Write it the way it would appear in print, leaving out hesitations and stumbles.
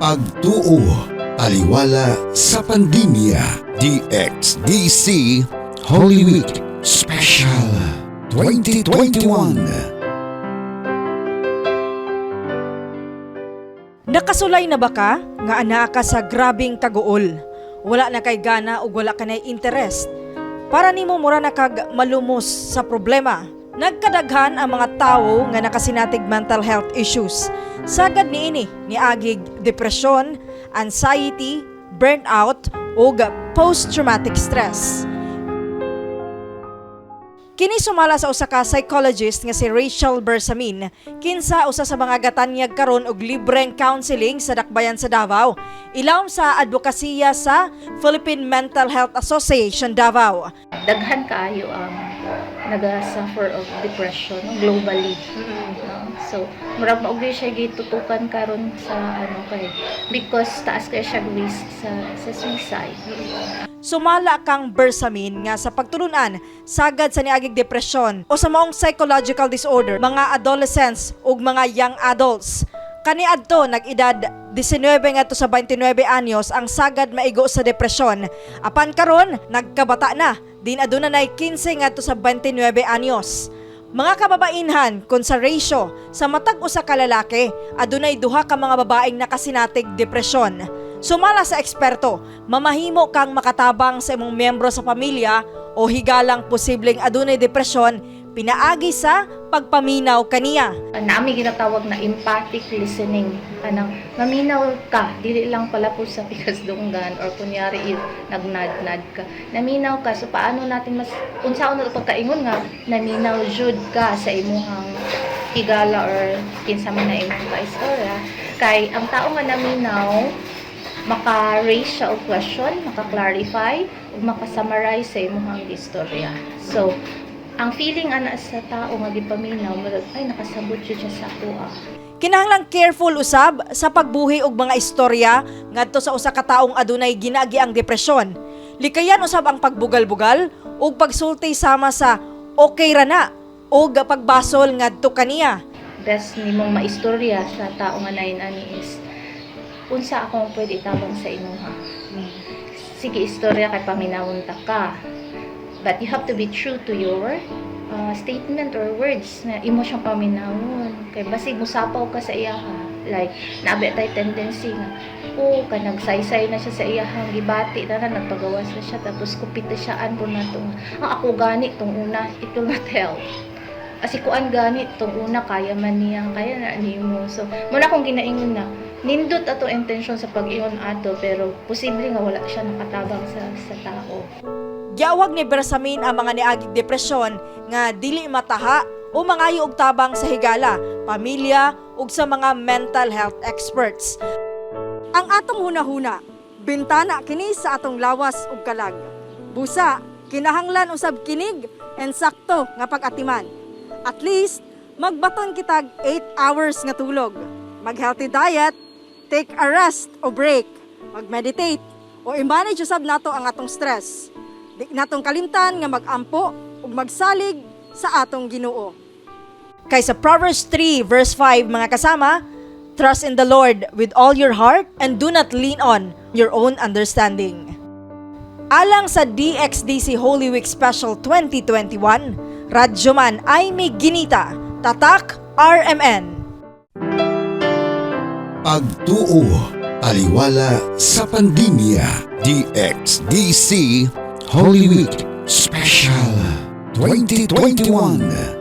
Pagtuo, taliwala sa pandemya. DXDC Holy Week Special 2021. Nakasulay na ba ka nga anaa ka sa grabing kaguol? Wala na kay gana ug wala ka na interest. Para nimo mura na kag malumos sa problema. Nagkadaghan ang mga tawo nga nakasinatig mental health issues. Sagad niini niagig depression, anxiety, burnout ug post-traumatic stress. Kini sumala sa usa ka psychologist nga si Rachel Bersamin, kinsa usa sa mga gatanyag karon og libreng counseling sa dakbayan sa Davao, ilawom sa advokasya sa Philippine Mental Health Association Davao. Daghan kaayo ang naga-suffer of depression, no, globally, no? So murag mao gyud siya gitutukan karon sa ano kay because taas kay siya risk sa suicide. Sumala kang Bersamin nga sa pagtulunan sagad sa niagig depresyon o sa maong psychological disorder, mga adolescents ug mga young adults. Kaniadto nag-edad 19 ngadto sa 29 anyos ang sagad maigo sa depresyon. Apan karon nagkabata na, din aduna nay 15 ngadto sa 29 anyos. Mga kababainhan, kung sa ratio sa matag usa ka lalaki, adunay duha ka mga babaeng nakasinatig depresyon. Sumala sa eksperto, mamahimo kang makatabang sa imong miyembro sa pamilya o higalang posibleng adunay depresyon pinaagi sa pagpaminaw kaniya. Naami ginatawag na empathic listening, kanang maminaw ka, dili lang pala po sa pikas dunggan or kunyari nagnad-nad ka, naminaw ka. So paano natin mas unsaon na pagkaingon nga naminaw jud ka sa imuhang higala or kinsa man na imong kaistorya? Kay ang tao nga naminaw, maka-raise siya og question, maka-clarify ug maka-summarize sa imuhang istorya. So ang feeling ana sa tao nga gipaminaw, murag, "Ay, nakasabot jud siya sa ako ah." Kinahanglang careful usab sa pagbuhi og mga istorya ngadto sa usa ka taong adunay ginaagi ang depresyon. Likayan usab ang pagbugal-bugal ug pagsulti sama sa "Okay ra na" ug pagbasol ngadto kaniya. Best nimong maistorya sa tao nga nain ani is, "Unsa akong pwede itabang sa imuha? Sige, istorya kay paminawon ta ka." But you have to be true to your statement or words na imo siyang paminawon. Kay basig musapaw ka sa iyaha. Like, naa ba tay tendency nga, oh, ka nagsaysay na siya sa iyahang gibati na na, nagpagawas na siya, tapos kupit na siya po na tong, "Ah, ako gani tong una." It will not help. Asi kuan gani tong una, kaya man niya, kaya na nimo. So, muna akong ginaingon na, nindot ato intention sa pag-ingon ato, pero posible nga wala siya nakatabang sa tao. Giawhag ni Bersamin ang mga niagig depresyon nga dili mataha o mangayo og tabang sa higala, pamilya ug sa mga mental health experts. Ang atong hunahuna, bintana kini sa atong lawas ug kalag. Busa, kinahanglan usab kinig ensakto nga pag-atiman. At least, magbaton kitag 8 hours nga tulog. Mag-healthy diet, take a rest o break, mag-meditate, o i-manage usab nato ang atong stress. Di natong kalimtan nga mag-ampo ug magsalig sa atong Ginoo. Kay sa Proverbs 3 verse 5, mga kasama, "Trust in the Lord with all your heart and do not lean on your own understanding." Alang sa DXDC Holy Week Special 2021, Radyoman Aimee Ginita, Tatak RMN. Pagtuo, taliwala sa pandemya. DXDC Holy Week Special 2021.